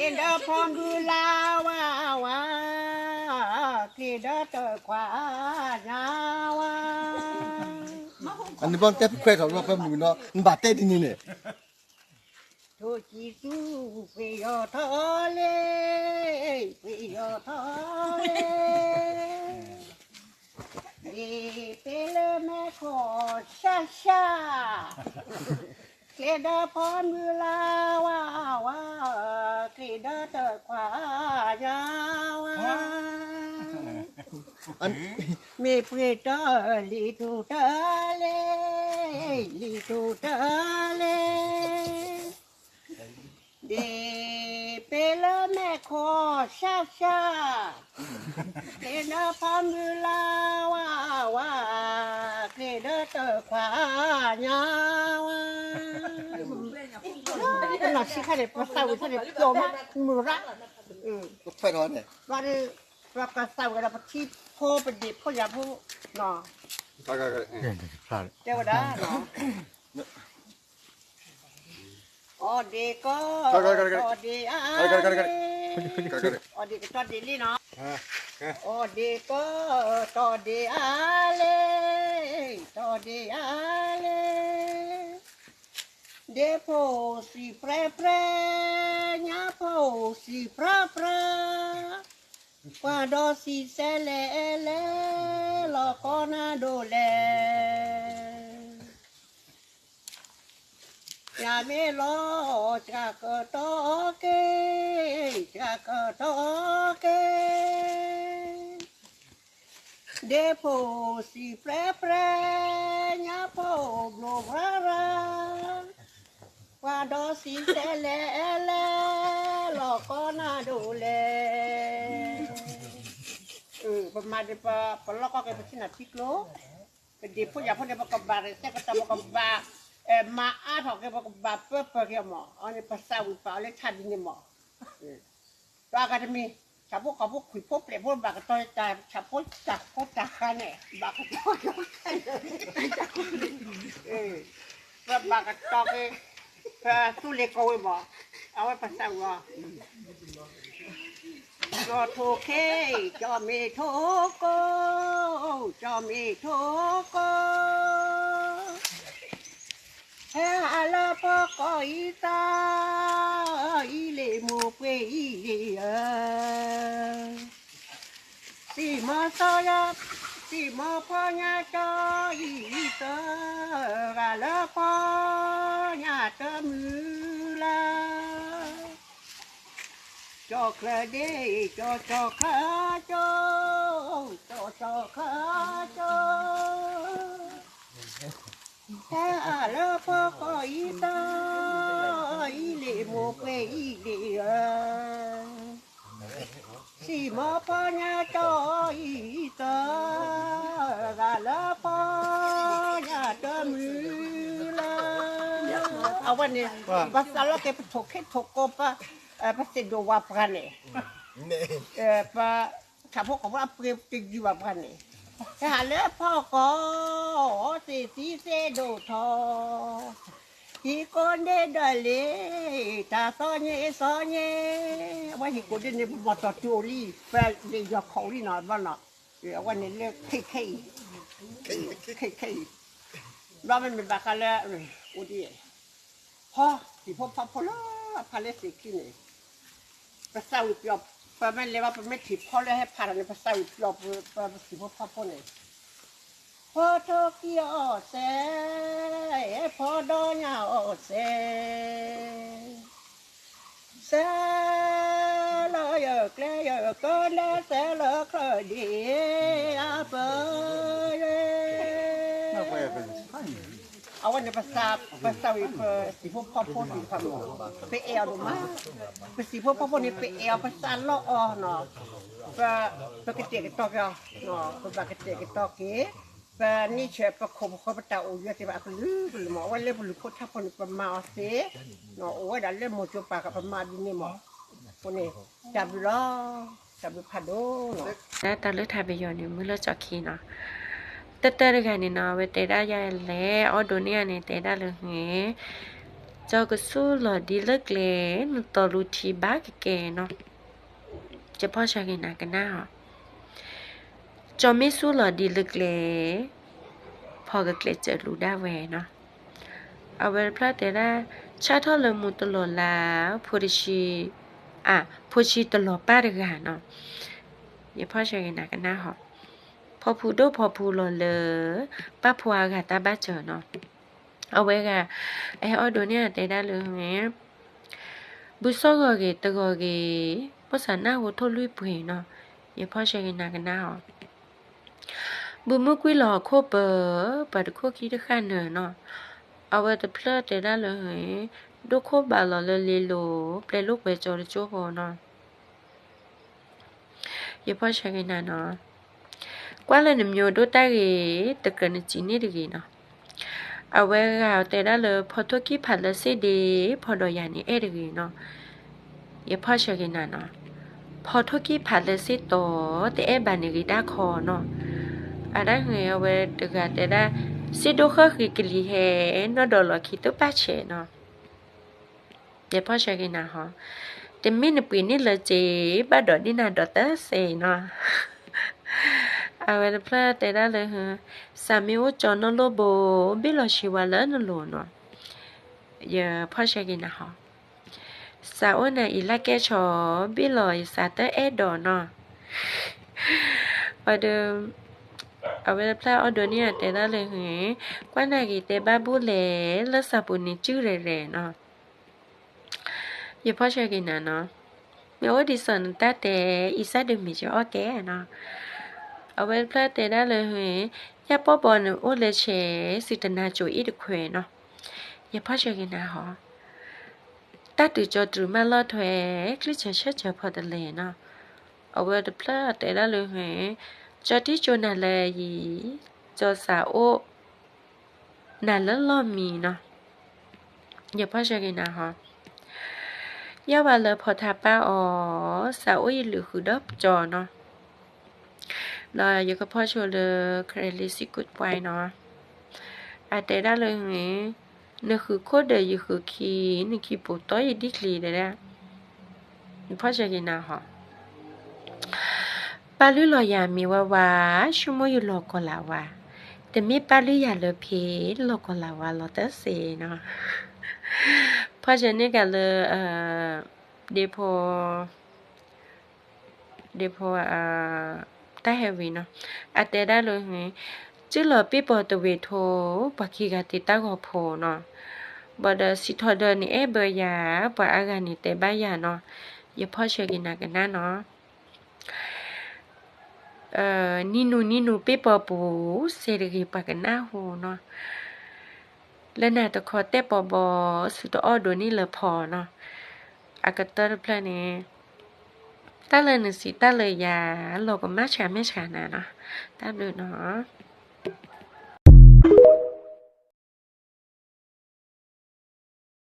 ကျ့ဒီးဖီမုၢ်လါဝါဝါ, ကျ့ဒီးတခွါညါဝါ. အန့ၣ်ဘီတဲဖုခွဲးထီၣ်ဘျီ ပမုၢ်ကနီၤ နဘၣ်တဲဒ်န့ၣ်န့ၣ် ထိၣ်ကံသူ ပှ့ၤယီၤထီၣ်လံ, ပှ့ၤယီၤထီၣ်လံ, ဒ်ပ့ၤလၢမဲာ်ခိၣ်ရှါရှါ, ကျ့ဒီးဖီမုၢ်လါဝါဝါ, ကျ့ဒီးတခွါညါဝါ. မ့ၢ်ပှ့ၤတၢ်လံၤထူၣ်တၢ်လံၤ, လံၤထူၣ်တၢ်လံၤ, ဒ်ပ့ၤလၢမဲာ်ခိၣ်ရှါရှါ, ကျ့ဒီးဖီမုၢ်လါဝါဝါ, ကျ့ဒီးတခွါညါဝါ. ပနီၢ်ဆံးခါန့ၣ် ပသးဝံၣ်ဖဲန့ၣ်ပျီမး မုၢ်ရၣ်, ပသးဝံၣ်ဒီးပထံဖိပဒ့ၣ်ဖိယၤဖိ, တဲဝဲဒၣ် အီၣ်ဒ့ၣ်ကီ, အီၣ်ဒ့ၣ်အါ, အီၣ်ဒ့ၣ်ကတီၢ်ဒ့ၣ်လံနီၤ, အီၣ်ဒ့ၣ်ကီ, တီၢ်ဒ့ၣ်အါလံ, တီၢ်ဒ့ၣ်အါလံ, ဒ့ၣ်ဖိစံးပြဲပြဲ, ညါဖိစံးပြဲပြဲ, ပှၤဒီးစံးစဲလဲၣ်လဲၣ်, လီၤကီနၤဒိၣ်လဲၣ်. ယမ့ၢ်လီၤ စှၤကတီၢ်က့ၤ, စှၤကတီၢ်က့ၤ, ဒ့ၣ်ဖိစံးပြဲပြဲ, ညါဖိဘျိးရၤရၤ, ပှၤဒီးစံးစဲလဲၣ်လဲၣ်, လီၤကီနၤဒိၣ်လဲၣ်. ပမၤဒ်ပလီၢ်ကီၢ်က့ၤပထံနၢ်ထံကျိ, ပဒ့ၣ်ဖိယၤဖိန့ၣ် ပကဘၣ်ရဲၣ်စဲးကတီၢ် ပကဘၣ် မၤအါထီၣ်က့ၤ ပကဘၣ်ပၢပၢၢ်က့ၤအီၤမး, အန့ၣ်ပသးဝံၣ်ပာ်အီၤလၢထးဒ်န့ၣ်မး. ပှၤဂၤတမံၤ ဆၣ်ဖိကီၢ်ဖိခွံၣ်ဖိပျဲၣ်ဖိဘၣ်ကတီၤ ဆၣ်ဖိတၢ်ဃါန့ၣ် ဘၣ်ကတီၤက့ၤ ပဘၣ်ကတီၤက့ၤ ပသူလ့ၤကီၢ်ဝဲမး, အဝဲပသးဝံၣ်အီၤ ကၠီထိၣ်ခ့, ကၠီမ့ၢ်ထိၣ်ကိ, ကၠီမ့ၢ်ထိၣ်ကိ, ဟဲဟးလၢဖီကီၢ်အံသၢ, အံလ့ၣ်မိၢ်ပှ့ၤအံလ့ၣ်ဧၢ, စံၣ်မီၤသီယၤ, စံၣ်မီၤဖီညါကၠီအံသၢ, ဂၤလၢဖီညါတမုာ်လၢ ကၠီချၢဒ့, ကၠီကၠီချၢကၠီ, ကၠီကၠီချၢကၠီ, ဟဲဟးလၢဖီကီၢ်အံသၢ, အံလ့ၣ်မိၢ်ပှ့ၤအံလ့ၣ်ဧၢ, စံၣ်မီၤဖီညါကၠီအံသၢ, ဂၤလၢဖီညါတမုာ်လၢ အဝဲန့ၣ် ပသးလီၤက့ၤပထိၣ်ခ့ထိၣ်ကိ ပ ပသ့ၣ်ဒိၣ်ဝဲပှၤန့ၣ်, ပ ဆၣ်ဖိကီၢ်ဖိအပှ့ၤတယုၢ်ဘၣ်ပှၤန့ၣ်, ဟဲဟးလၢဖီကီၢ် သ့ၣ်သံသ့ၣ်ဒိၣ်ထီၣ်, ဟံၣ်ကိၣ်ဒ့ဒီးလ့ၣ်, တၢ်သီညါသီညါ, အဝဲဟံၣ်ကိၣ်ဒ့န့ၣ် ပမီၢ်တီၢ်တုၤအိၣ်လံ, ပလ့ၣ်ယီၤခီၣ်အိၣ်လံနီၤ, ဘျီနီၤ, အဝဲန့ၣ်လၢခဲခဲအံၤ, ခဲခဲအံၤ, ဘျီမ့မ့ၢ်ဘၣ်ဃးလၢ အိၣ်ဒံး ဖီ သံၣ်ဖိဖီဖိလၢအဖးလၢသ့ၣ်ခံန့ၣ်, ပသးဝံၣ်ပျီ, ပမ့ၢ်လဲၤဘၣ် ပမ့ၢ်ထံၣ်ဖီလၢဟဲဖးထီၣ်န့ၣ် ပသးဝံၣ်ပျီပသံၣ်ဖိဖီဖိန့ၣ်, ဖီထိၣ်ကံအီၣ်စဲး, ဖီဒီညါအီၣ်စဲး, စဲးလၢယကျဲယကလဲ စဲးလၢချၢဒ့အပၢ်ယဲ အဝဲန့ၣ် ပသးဝံၣ်ပသံၣ်ဖိဖီဖိသ့ၣ်တဖၣ်မး, ပအဲၣ်အီၤဒိၣ်မး, ပသံၣ်ဖိဖီဖိန့ၣ် ပအဲၣ်အီၤ ပသးလီအီၤနီၤ, ပ ပကတဲာ်ကတီၤက့ၤအီၤ, ပဘၣ်ကတဲာ်ကတီၤက့ၤ, ပန့ၢ်ဆၢၣ်ပခိၣ်ပဃၢၤ ပတၢ်အိၣ်ယၢၤသ့ၣ်တဖၣ်အကလုာ်ကလုာ်မး, အဝဲလၢပလူၤခိၣ်ထးခိၣ်န့ၣ် ပမၤအီၤသ့, အိၣ်ဝဲဒၣ်လၢမိၢ်ကၠိပၤဃၣ် ပမၤဒ်န့ၣ်မး, အဃိန့ၣ် တၢ်ဘျုးလီၤ, တၢ်ဘျုးဖးဒိၣ်လီၤ. တၢ်လၢထးပယီၤန့ၣ် မုၢ်လၢကၠီၣ်ခံနီၤ, တၢ်တၢ်တဂၤန့ၣ်နီၤ အဝဲတဲဒၣ်ယၤလဲၣ်, အီၣ်ဒိးန့ၢ်ယၤန့ၣ် တဲဒၣ်လၢငဲၤ ကၠီကဆူၣ်လီၤဒ်လၢကျဲ, နတီၤလူၤထံဘၣ်ကကဲနီၤ. ယဖီၣ်ဆၢက့ၤနၤကနၣ်ဟီ, ကၠီမ့ၢ်ဆူၣ်လီၤဒ်လၢကျဲ, ဖီကကျဲးစၢးလူၤဒၣ်ဝဲနီၤ. အဝဲတဖျၢၣ်တဲဒၣ်, ဆၣ်ထီၣ်လၢမူတလီၤလၢ်, ဖိတဆံ, အ, ဖိဆံတလီၤပၢ်တဂၤနီၤ. ယဖီၣ်ဆၢက့ၤနၤကနၣ်ဟီ, ဖီဖူဒိၣ်ဖီဖူလီၤလၢ, ပၢ်ဖိအဂၤတၢ်ဘၣ်စၢၤနီၤ. အဝဲဂၤ, အဟဲအီၣ်ဒိးန့ၢ်အတဲဒၣ်လၢ, ဘုစီၣ်ဂီၤဂ့ၤတဂီၤဂ့ၤ, မိၢ်စးနၢ်ဟူထိၣ်လွံၢ်ပှ့ၤနီၤ. ယဖီၣ်ဆၢက့ၤနၤကနၣ်ဟီ, ဘုမုၢ်ကွံာ်လီၤအခိၣ်ပၢၤ, ပှၤတခိၣ်ခံတဃၣ်နၢၤနီၤ. အဝဲတဖျၢၣ်တဲဒၣ်လၢ, ဒိၣ်ခိၣ်ဘးလီၤလၢလ့လိၤ, ပျဲလိာ်ကွဲကၠီတကၠိၢ်ဃီနီၤ. ယဖီၣ်ဆၢက့ၤနၤနီၤ, ကွၢ်လၢနမ့ၢ်ဒိၣ်တၢ်ဂ့ၤ, တကြၢးနစံးန့ၢ်တဂ့ၤနီၤ. အဝဲဂၤတဲဒၣ်လၢ ဖီထိၣ်ကံၢ်ဖးလၢစ့ၣ်ဒ့, ဖီဒီးယၤန့ၣ်အဲၣ်တဂ့ၤနီၤ. ယဖီၣ်ဆၢက့ၤနၤနီၤ, ဖီထိၣ်ကံၢ်ဖးလၢစ့ၣ်တီၤ, တအဲၣ်ဘၣ်န့ၣ်ဂ့ၤဒၣ်ခီနီၤ. အဒၣ်န့ၣ် အဝဲတဂၤတဲဒၣ်, စ့ၣ်ဒိၣ်ဃၢၣ်ဃံးကလံၤဟဲ, နီၢ်ဒီးလီၤခံတပၢ်ဆဲးနီၤ. ယဖီၣ်ဆၢက့ၤနၤဟီ, တမ့ၢ်နပှ့ၤန့ၢ်လၢစ့, ဘၣ်ဒိးန့ၢ်နၤဒီးတစဲးနီၤ. အဝဲတဖျၢၣ်တဲဒၣ်လၢ, စးမ့ၢ်အိၣ်ကၠီနီၢ်လိၣ်ဘိ, ဘ့ၣ်လီၤဆံးဝါလၢနလိၤနီၤ. ယဖီၣ်ဆၢက့ၤနၤဟီ, စးအိၣ်နၤအံၤလၢကဲဆီ, ဘ့ၣ်လီၤယစးတအဲၣ်ဒိးနီၤ. အဒီး, အဝဲတဖျၢၣ်အီၣ်ဒိးန့ၢ်အတဲဒၣ်လၢ, ကွၢ်နၤဂ့ၤတဲဘၣ်ဘူၣ်လဲၣ်, လၢစးပူၤန့ၣ်စုၣ်ရဲၣ်ရဲၣ်နီၤ. ယဖီၣ်ဆၢက့ၤနၤနီၤ, မ့ၢ်အိၣ်ဒ်သိးနတၢ်တဲ, အံၤစၢ်ဒုးမ့ၢ်ကအီၣ်ကဲနီၤ. အဝဲတဖျၢၣ်တဲဒၣ်လၢ, ညၣ်ပီၣ်ဘီန့ၣ်အိၣ်လၢဆဲး, စံးတနၤကိၤအ့ၣ်တခွဲးနီၤ. ယဖီၣ်ဆၢက့ၤနၤဟီ, တၢ်တုၤကၠီတုၤမၢလီၢ်ထွဲ, ကျံၣ်စၢၤဆၢစၢၤဖီတလဲၣ်နီၤ. အဝဲတဖျၢၣ်တဲဒၣ်လၢ, ကၠီတံၢ်ကၠိနၤလၢအံၤ, ကၠီစးအိၣ်နၤလၢလီၢ်မံနီၤ. ယဖီၣ်ဆၢက့ၤနၤဟီ, ယဲၢ်ဝဲလၢဖီထါပၢ်အီၤ, စးအိၣ်ယလုးဃုာ်ဒီးကၠီနီၤ. ဒီးယကဖီၣ်ဆိလၢ ခရလ့စံၣ်ကိးပှဲနီၤ, အတဲဒၣ်လၢ, နဃုာ်ခိၣ်ဒီးယဃုာ်ခံ, နခံးပူၤတီယဒံၣ်ချံတဲဒၣ်. ယဖီၣ်ဆၢက့ၤနၤဟီ, ပၢ်လုၢ်လီၤယၤမံၤဝါဝါ, ဆိကမိၣ်ယလီၤကီၤလၤဝါ, တမ့ၢ်ပၢ်လုၢ်ယၤလၢဖဲ, လီၤကီၤလၤဝါလီၤတစဲးနီၤ. ဖီၣ်ဆၢန့ၢ်ကၤလၢ, ဒ့ဖိ ဒ့ဖိ, တၢ်ဟဲဝံၤနီၤ, အတဲဒၣ်လၢ, စုၣ်လီၤပ့ၢ်ပီၤတဝ့ၤထိ, ပှၤခံဂၤတ့တၢ်ဂီၤဖိနီၤ, ဘၣ်ဒီးစံးထီၣ်ဒီးနအဲၣ်ဘၢယၤ, ပှၤအါဂၤန့ၣ်တဲဘၣ်ယၤနီၤ. ယဖီၣ်ဆၢက့ၤနၤကနၣ်နီၤ. နံၣ်နူနံၣ်နူပ့ၢ်ပီၤပူၤ, စဲးတဂ့ၤပှၤကနၢ်ဟူနီၤ. လၢနၤတခီတဲပီၤဘီ, စူတအီၣ်ဒိးန့ၢ်လၢဖီနီၤ. အကတၢၢ်တဖျၢၣ်န့ၣ်, တၢ်လၢနစံးတၢ်လၢယၤ, လီၤကမၣ်ဆှးမဲာ်ဆှးနၤနီၤ. တၢ်ဘျုးနီၤ.